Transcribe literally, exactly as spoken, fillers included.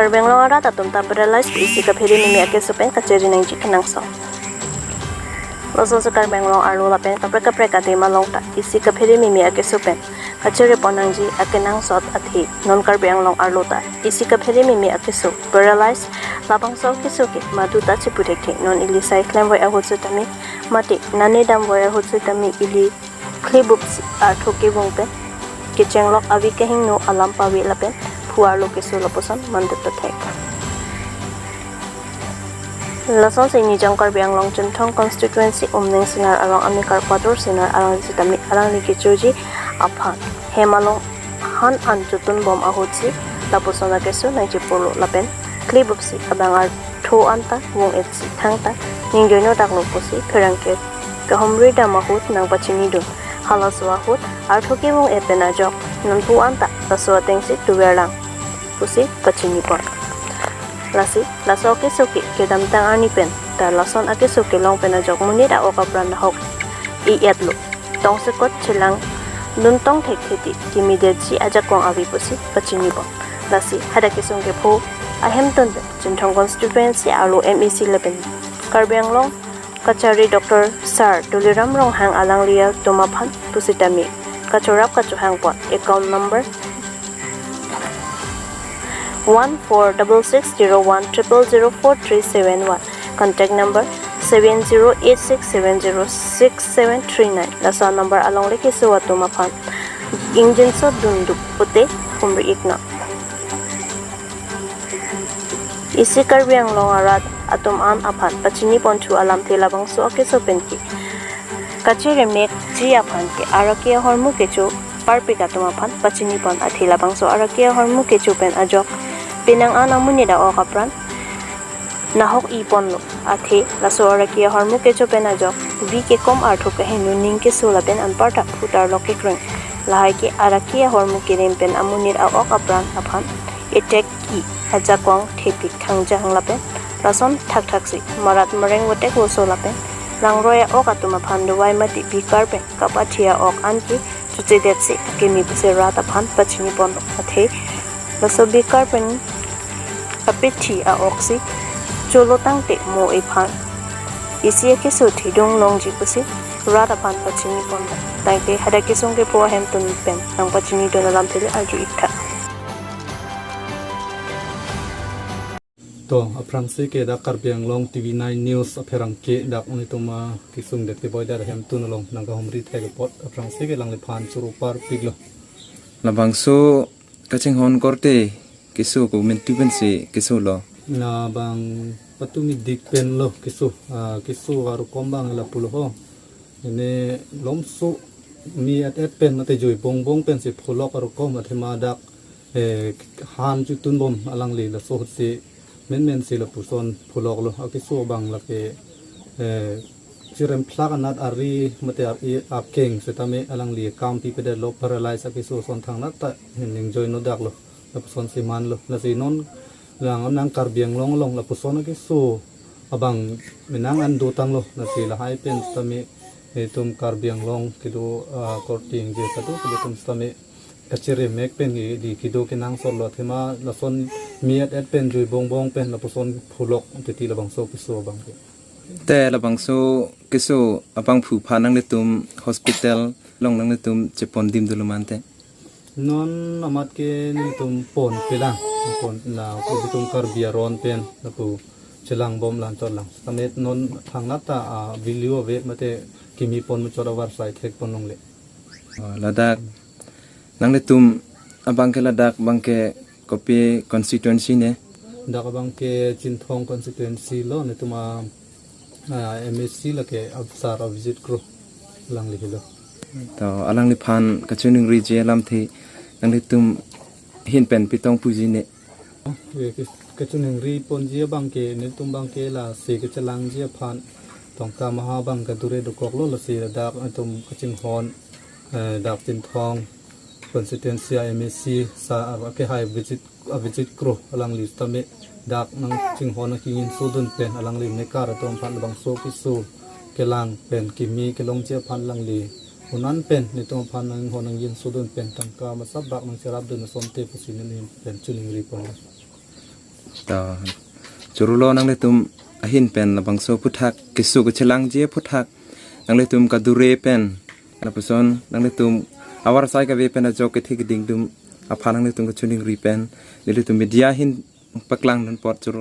Karbi Anglong arat atum ta paralyze pu isi kaphere meme akeso pen kachere nangji kenangsot. Lasonsi Karbi Anglong arlo lapen kaprek kaprek adim along ta isi kaphere meme akeso pen kachere pon nangji akenangsot athe non Karbi Anglong arlo ta isi kaphere meme akeso, paralyze, labangso akeso ke madu ta chepu thekthe. Non ili sai klemvoi ahut sitame mate nane damvoi ahut sitame ili khlebupsi artho kevung pen kechenglok avi kehingno alam pave lapen phu arlo keso lapuson mandet pathek. Lasonsi Nijang Karbi Anglong Chinthong constituency Umning Singnar arong amekar Patur Singnar alangli sitame alangli kechoji aphan hem along han an chotun bom ahutsi lapuson akeso nangchepolo lapen khlebupsi abang artho anta vung-etsi thangta ningjoino daklo pusi pherangke kahumri dam ahut nangpachinidun. Halaso ahut artho kevung-et pen ajok nonpu anta laso atengsi tuverlang pusi pachinipon. Lasi laso akeso ke kedamtang arni pen ta lason akeso kelong pen ajok monit a-ok apran nahok-i-etlo. Tongsekot chelangdun tong thekthe ti kimidetji ajakong ave pusi pachinipon. Lasi hadak kesung kepho ahemtun pen Chinthong constituency arlo M A C lapen Karbi Anglong kachari Doctor Sir Tuliram Ronghang alangli atum aphan pusitame kachorap kachohangpon account number one four double six zero one triple zero four three seven one, contact number seven zero eight six seven zero six seven three nine. Laso number alongle keso atum aphan ingjinso dundup pute humri-iknon. Isi Karbi Anglong arat atum an aphan pachiniponthu alamthe labangso akeso pen ke kachere mekji aphan ke arake ahormu kecho parpik atum aphan pachinipon athe labangso arake ahormu kecho pen ajok penang an amonit a-ok apran nahok-iponlo. Athe laso arake ahormu kecho pen ajok vi kekom artho kehingno ning keso lapen anparta phu tarlok kekreng, lahai ke arake ahormu kerem pen amonit a-ok apran aphan attack-i ajakong thepik thangjang lapen lason thakthaksi marat mareng votek voso lapen langroi a-ok atum aphan dovai mate bikar pen kapathi a-ok anke chochedetsi akimi pusi rat aphan pachinipon athe laso bikar pen kapathi a-oksi cholo tangte mo ephan isi akeso thedung longji pusi rat aphan pachinipon. Tangte hadak kesung kepho ahemtun pen nangpachinidun alamthe le arju-iktha. To, aphrangsi ke dak Karbi Anglong T V nine News apherangke dak unitum akesung det keboidet ahemtun along nangkahumri thek apot aphrangsi ke alangliphan choro parpiklo. Labangso kachinghon korte keso ko mentu pensi kesolo. Na bang patumi dik penlo keso, ah, keso arukom bang lapulo ho. Ini lomso mi et et pen mate joi bongbong pensi pholok arukom athema dak, eh, han chotun bom alangli laso ahutsi menmensi lapuson pholoklo. Akeso bang lake, eh, chiremphlak anat ari mate ari akeng sitame alangli kam pipedetlo, paralyze akeso ason thangnat ta ningjoino daklo, lapusonsi manlo. Lasi non lang nang Karbi Anglong along lapuson akeso abang menang an dotanglo. Lasi lahai pen sitame itum Karbi Anglong kedo, ah, korte ingje kado kedo atum sitame kachere mek pen ke di kedo kenangsotlo athema lason mi et et pen joi bongbong pen lapuson pholok titi labangso keso abang ke. Te labangso keso abangphu aphan nanglitum hospital along nanglitum chepondim dolo mante? Non amat ke nelitum ponpelang, pon la itum Karbi aron pen lapu chelang bom lang chot lang. Sitame non thangnat ta, ah, value ave mate kimi pon muchot avarsai thekpon longle. Oh, ladak nanglitum abang ke ladak abang ke kopi constituency ne? Dak abang ke Chinthong constituency lo, netum a, ah, M A C lake Sir Abhijit Kro alangli helo. To alangliphan kachiningriji alamthe nanglitum ahin pen pitong puji ne? Eh, ke-, kachiningri ponji abang ke netum abang ke lasi kachelangji aphan tongka maha abang kadure dokoklo, lasi dak netum kachinghon, eh, dak Chinthong constituency a M A C Sir akehai Abhijit, Abhijit Kro alangli sitame dak nangchinghon nangkingjinso dun pen alangli mekar atum aphan labangso keso kelang pen kimi kelongji aphan alangli un-an pen netum aphan nanghon nangjinso dun pen tangka masap bak nangcherap dun asonte pusi neli pen chiningri pon. To, choro lo nanglitum ahin pen labangso aphuthak, keso kachelangji aphuthak nanglitum kadure pen, lapuson nanglitum avarsai kave pen ajok kethe keding atum aphan nanglitum kachiningri pen, nelitum media ahin paklangdun apot choro.